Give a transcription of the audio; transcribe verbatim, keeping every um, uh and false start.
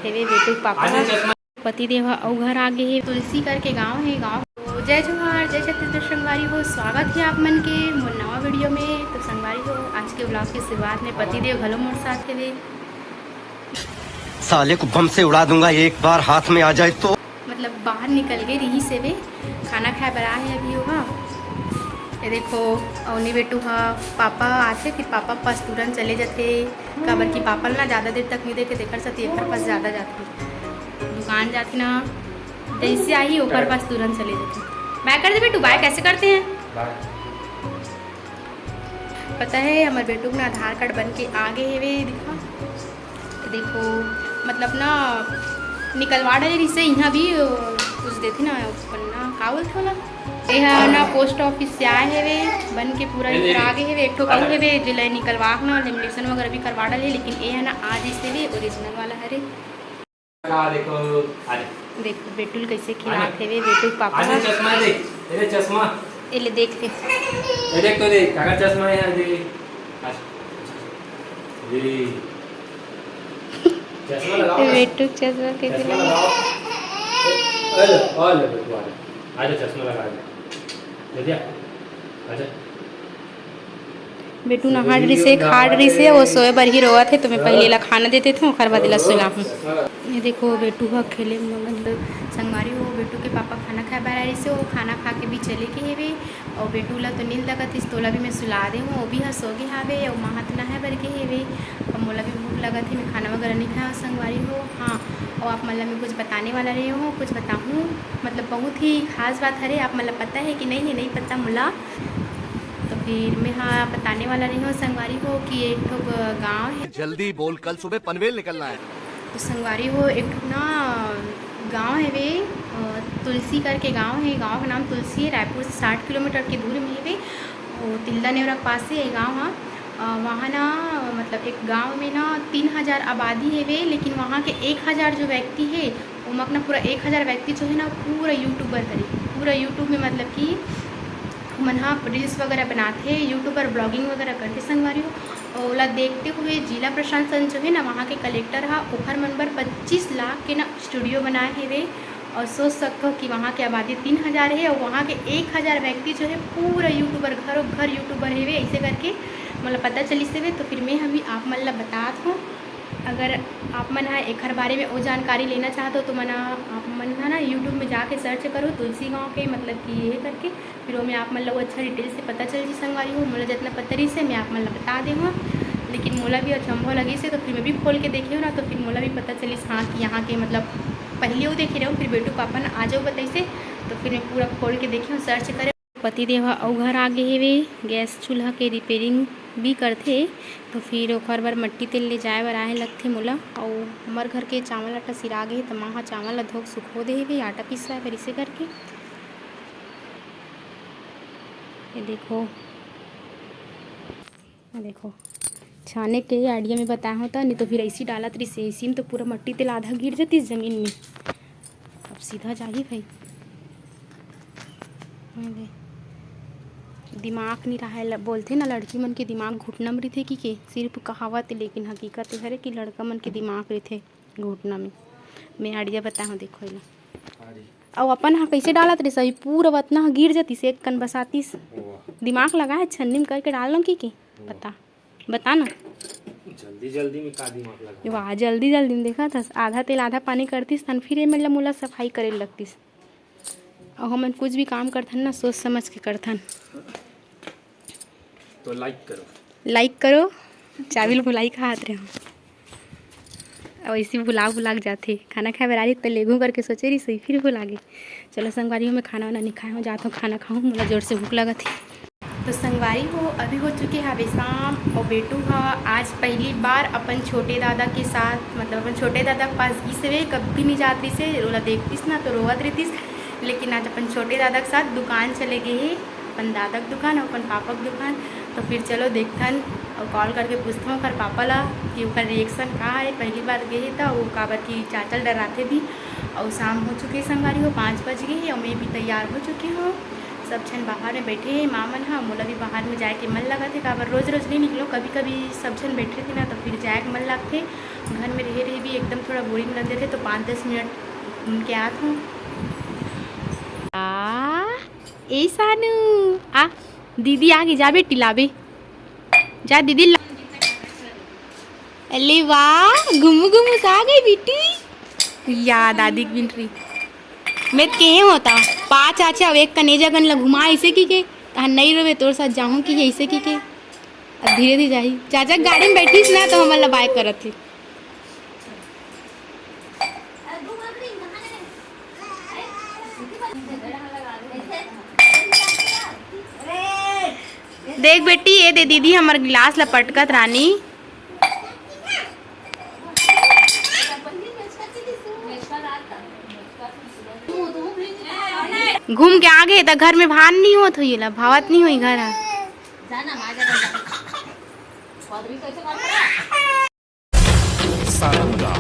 हेवे बेटू के पापा ह। पतिदेव ह अउ घर आ गे हे। तुलसी करके गांव हे, गांव। तो जय जोहार, जय छत्तीसगढ़ संगवारी हो, स्वागत हे आप मन के मोर नवा वीडियो में। तो संगवारी हो, आज के व्लॉग के शुरुआत में पतिदेव घलो मोर साथ हेवे। साले को बम से उड़ा दूंगा एक बार हाथ में आ जाए तो। मतलब बाहर निकल गे रिहिस हेवे खाना खाए बर आए हे अभी ओहा। ये देखो, अवनी बेटू ह पापा आथे, फिर पापा पास तुरंत चले जाथे, काबर कि पापा ला ना ज्यादा देर तक नहीं देखे, तेकर सेती एकर पास ज्यादा जाथे। दुकान जाथे ना, जैसे आही ओकर पास तुरंत चले जाथे। बाय कर दे बेटू, बाय कैसे करते हैं? पता है, हमर बेटू के ना आधार कार्ड बन के आ गे हेवे, दिखा। देखो, मतलब ना, निकलवा डाले रिहिसे, इहाँ भी, अ, कुछ देथे ना, पन्ना, का बोलथे ओला? एहा ना पोस्ट ऑफिस से आए हेवे, बन के पूरा इधर आ गे हेवे, एक ठो अउ हेवे, जेला निकलवा के ना लेमिनेशन वगैरह भी करवा डाले, लेकिन एहा ना आज इसे भी ओरिजिनल वाला हरे। का देखो, आ जा। देखो, बेटू ल कैसे खिलात हेवे, बेटू के पापा। आ जा, चश्मा दे, ये दे चश्मा। ये ले, देख ले। ये देख तो दे, काकर चश्मा है, ये दे। आ जा। ये। चश्मा लगाओ ना। बेटू चश्मा कैसे चश्मा लगा? लगाओ। ए, आ ले, आ ले बेटू, आ जा। आ जा, चश्मा लगा ले। जल्दी आ। आ जा। बेटू नहा डरिसे, खा डरिसे, वो सोए बर ही रोवत हे, तो मैं पहले ला खाना दे देथों, ओकर बाद एला सुलाहूँ। ये देखो, बेटू ह खेले में मगन। तो संगवारी हो, बेटू के पापा खाना खाए बर आए रहिसे, वो खाना खा के भी चले गे हेवे, और बेटू ला तो नींद लगत रिस, तोला भी मैं सुला दे हूँ, वो भी ह सो गे हावे, और माँ ह तो नहाए बर गे हेवे, और मोला भी भूख लगत हे, मैं खाना वगैरह नहीं खाया संगवारी हो। हाँ, और आप मन ला मैं कुछ बताने वाला रहे हूँ, कुछ बताहूँ, मतलब बहुत ही खास बात हरे, आप मन ला पता है कि नहीं है, नहीं पता मोला। तो फिर मैं हा बताने वाला रही हूँ संगवारी हो कि एक ठो ग-, गाँव है। जल्दी बोल, कल सुबह पनवेल निकलना है। तो संगवारी हो, एक ठो ना गाँव है वे, अ, तुलसी करके गाँव है। गाँव का नाम तुलसी है, रायपुर से साठ किलोमीटर की दूरी में है वे, वो तिल्दा नेवरा के पास है ये गाँव है। अ, वहाँ ना, मतलब एक गाँव में ना तीन हज़ार आबादी है वे, लेकिन वहाँ के एक हज़ार जो व्यक्ति है, ओमा के ना पूरा एक हज़ार व्यक्ति जो है ना, पूरा यूट्यूबर हरे। पूरा यूट्यूब में मतलब कि ओमन ह रील्स वगैरह बनाथे, यूट्यूबर ब्लॉगिंग वगैरह करथे संगवारी हो। और ओला देखते हुए जिला प्रशासन जो है ना, वहाँ के कलेक्टर ह ओखर मन बर पच्चीस लाख के ना स्टूडियो बनाए हेवे। और सोच सकते हो कि वहाँ के आबादी तीन हज़ार है और वहाँ के एक हज़ार व्यक्ति जो है पूरा यूट्यूबर, घरों घर यूट्यूबर हेवे। ऐसे करके मतलब पता चलिस हेवे। तो फिर मैं अभी आप मन ला बतात हूँ, अगर आप मन ह एखर बारे में और जानकारी लेना चाहत हो तो मन, आप मन ह ना यूट्यूब में जाके सर्च करो तुलसी गाँव के, मतलब कि ये करके, फिर ओमे आप मन ला वो अच्छा डिटेल से पता चल जी संगवारी हो। मोला जितना पता रहिस हे मैं आप मन ला बता दे हूँ, लेकिन मोला भी अचंभव लगिस हे तो फिर मैं भी खोल के देखे हूँ ना, तो फिर मोला भी पता चलिस हाँ कि यहाँ के मतलब पहले वो देखे रहूँ, फिर बेटू पापा ना आ जाओ बताइस हे, तो फिर मैं पूरा खोल के देखे हूँ, सर्च करे। पतिदेव ह अउ घर आ गे हेवे, गैस चूल्हा के रिपेयरिंग भी करथे, तो फिर ओखर बर मट्टी तेल ले जाए बर आए लगथे मोला। अउ हमर घर के चावल आटा सिरा गे हे, त माँ ह चावल ला धो के सुखो दे हेवे, आटा पिसवाए बर इसे करके। ये देखो, ये देखो, छाने के idea में बताए हों त, नहीं तो फिर ऐसी डालत रहिस, ऐसी में तो पूरा मट्टी तेल आधा गिर जातिस जमीन में। अब सीधा जाही भाई। ये दे। दिमाग नहीं रहा है, ल-, बोलथे ना लड़की मन के दिमाग घुटना में रहिथे कि के, सिर्फ कहावत, लेकिन हकीकत ये हरे कि लड़का मन के दिमाग रहिथे घुटना में। मैं idea बताए हों, देखो एला। हाँ जी। अउ अपन ह कइसे डालत रहिस, अभी पूरा वतना ह गिर जातिस, एक कन बसातिस। वाह। दिमाग लगा है, छन्नी में करके डाल लो कि के? वाह। बता, बता ना। जल्दी जल्दी में का दिमाग लगा? वाह, जल्दी जल्दी में देखा था, आधा तेल आधा पानी करतिस, तन फिर ये मतलब मोला सफाई करे लगतिस। अउ हमन कुछ भी काम करथन ना, सोच समझ के करथन। तो like करो। Like करो, चाबिल भुलाई कहात रहे हो। अउ ऐसी भुला भुला के जाथे। खाना खाए बर आ रही त लेगहूँ करके सोचे रही सही, फिर भुला गे। चलो संगवारी हो, मैं खाना वाना नहीं खाए हूँ, जात हूँ खाना खाऊँ, मोला जोर से भूख लगत हे। तो संगवारी हो, अभी हो चुके हवे शाम अउ बेटू ह आज पहली बार अपन छोटे दादा के साथ, मतलब अपन छोटे दादा के पास गिस हवे, कभी नहीं जात रहिस हे, ओला देखतिस ना तो रोवत रहितिस, लेकिन आज अपन छोटे दादा के साथ दुकान चले गे हे, अपन दादा के दुकान अउ अपन पापा के दुकान। तो फिर चलो देखथन अउ call करके पूछथन ओकर पापा ला कि ओकर reaction का हे, पहली बार गे हे त वो काबर कि चाचा ल डराथे भी। अउ शाम हो चुके हे संगवारी हो, पाँच बज गे हे अउ मैं भी तैयार हो चुकी हूँ। सब झन बाहर में बैठे हे, माँ मन ह। मोला भी बाहर में जाए के मन लगत हे, काबर रोज रोज नहीं निकलो, कभी कभी सब झन बैठे थे ना, तो फिर जाए के मन लगथे। घर में रहे रहे भी एकदम थोड़ा बोरिंग लग जाथे, तो पाँच दस मिनट घूम के आत हूँ। आ, ए सानू, आ, दीदी आगे जा बेटी, लाबे जा दीदी ला। अले वाह, घुमू घुमू सा गई बेटी। या दादी के बिन रही। मैं त केहे होता, पाँच आचे, अब एक कनेजा गन ला घुमा ऐसे की के, तहां नहीं रहे तोर साथ जाहूं की ऐसे की के। अब धीरे धीरे जाही। चाचा गाड़ी में बैठीस ना तो हमन ला बाय करत हे। देख बेटी, ये दे दीदी हमर गिलास ला पटकत रानी। घूम के आ गए त घर में भान नहीं होत होई, ला भावत नहीं होई घर ह। सारंगा।